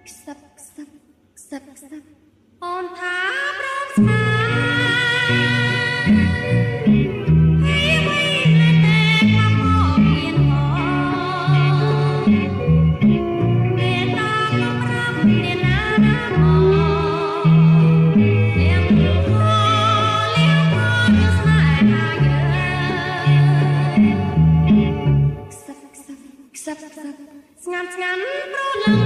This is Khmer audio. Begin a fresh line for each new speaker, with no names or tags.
ខ្សឹបខ្សឹបខ្សឹបខ្សឹប អូនថាព្រមស្មានហើយ អ្វីម្លេះតែមកមកមានហមេតាកំរាប់អ្នកណាណាមកទាំងខលៀងផងស្នេហាយើង ខ្សឹបខ្សឹបខ្សឹបខ្សឹប ស្ងាត់ស្ងាត់ប្រលឹង